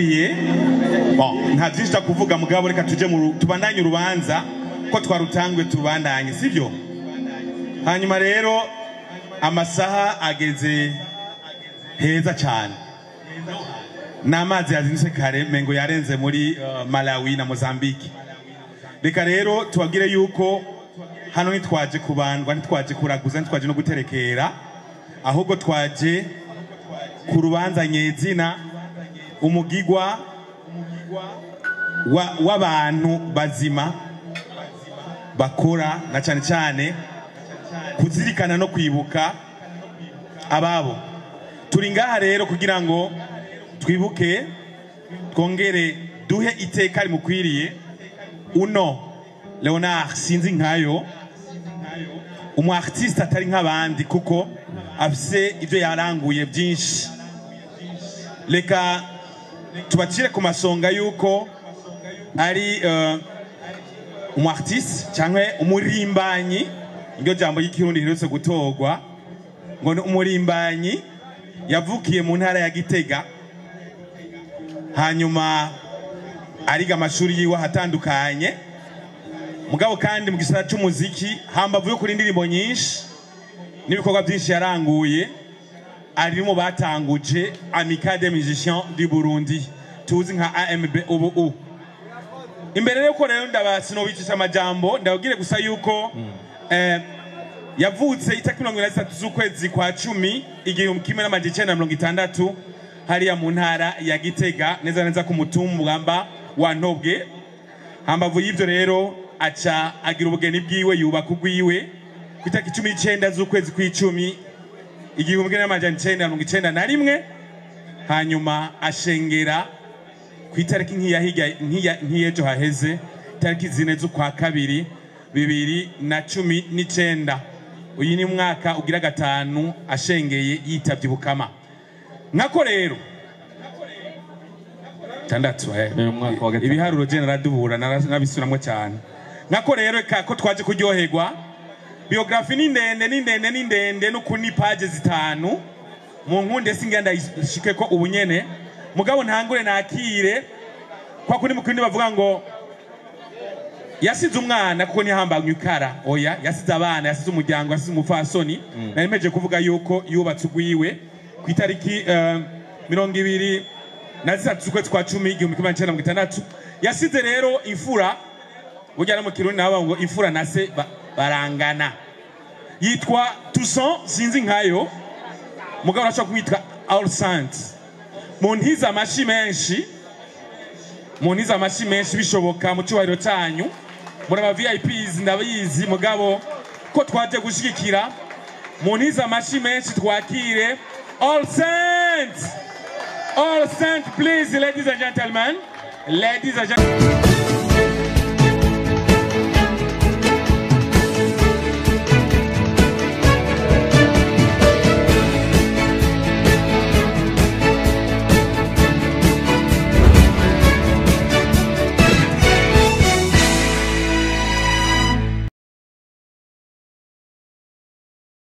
Yakiriye. Bon, nta byinshi kuvuga, mugabo reka tuje mu tubandanye urubanza ko twarutangwe, tubandanye, sivyo? Hanyuma rero amasaha ageze heza cyane n'amazi yazindutse kare, mengo yarenze muri Malawi na Mozambique. Reka rero tubabwire yuko hano ntitwaje kubandwa, ntitwaje kuraguza, ntitwaje no guterekera, ahubwo twaje ku rubanza nyezina, umugigwa w'abantu bazima bakora, na cyane cyane kuzirikana no kwibuka ababo. Turi ngaha rero kugira ngo twibuke, twongere duhe iteka rimukwiriye uno Leonard Sinzinkayo, umu artiste atari nk'abandi kuko afise ibyo yaranguye byinshi. Reka tubacire ku masonga yuko ari umu artiste cyangwa umurimbanyi, iryo jambo ry'ikirundi riherutse gutorwa ngo ni umurimbanyi. Yavukiye mu ntara ya Gitega, hanyuma ariga amashuri yiwe ahatandukanye, mugabo kandi mu gisata c'umuziki, hambavu yo kuri indirimbo nyinshi n'ibikorwa byinshi yaranguye, ari mu batanguje Amicale des Musiciens du Burundi tuzi nka AMB ubu. Imbere yuko rero ndabasinobicisha amajambo, ndababwire gusa yuko yavutse itariki 23 z'ukwezi kwa 10 1960 hariya mu ntara ya Gitega, neza neza ku mutumba wa Ntobwe. Hambavu y'ivyo rero aca agira ubugeni bwiwe, yubaka ugwiwe ku itariki 19 z'ukwezi kw'icumi 1991, hanyuma ashengera ku itariki nk'iyejo haheze, itariki 4 z'ukwa kabiri 2019. Uyu ni mwaka ugira gatanu ashengeye, yitavye Bukama. Nkako rero tandatu Ni umwaka wa gatanu. Ibiharuro je naradubura, nabisuramwo cyane. Nkako rero reka ko twaje kuryoherwa, biographie ni ndende, ni ndende, ni ndende, n'ukuri ni page 5. Mu nkunde singira ndayishike ko ubunyene, mugabo ntangure nakire kwa kuri mu kindi bavuga ngo yasize umwana kuko ntihambanywe ikara. Oya, yasize abana, yasize umuryango, yasize umupfasoni. Nari meje kuvuga yuko yubatse ugwiwe ku itariki 23 z'ukwezi kwa 10 1960. Yasize rero imfura. Burya no mu Kirundi nabo ngo imfura na se barangana. Yitwa Toussaint Sinzinkayo, mugabo urashobora kumwitwa All Saints. Mu ntiza amashi menshi, mu ntiza amashi menshi bishoboka, mu cyubahiro cyanyu, muri aba VIPs ndabizi, mugabo ko twaje gushigikira, mu ntiza amashi menshi twakire All Saints. All Saints, please, ladies and gentlemen, ladies and gentlemen.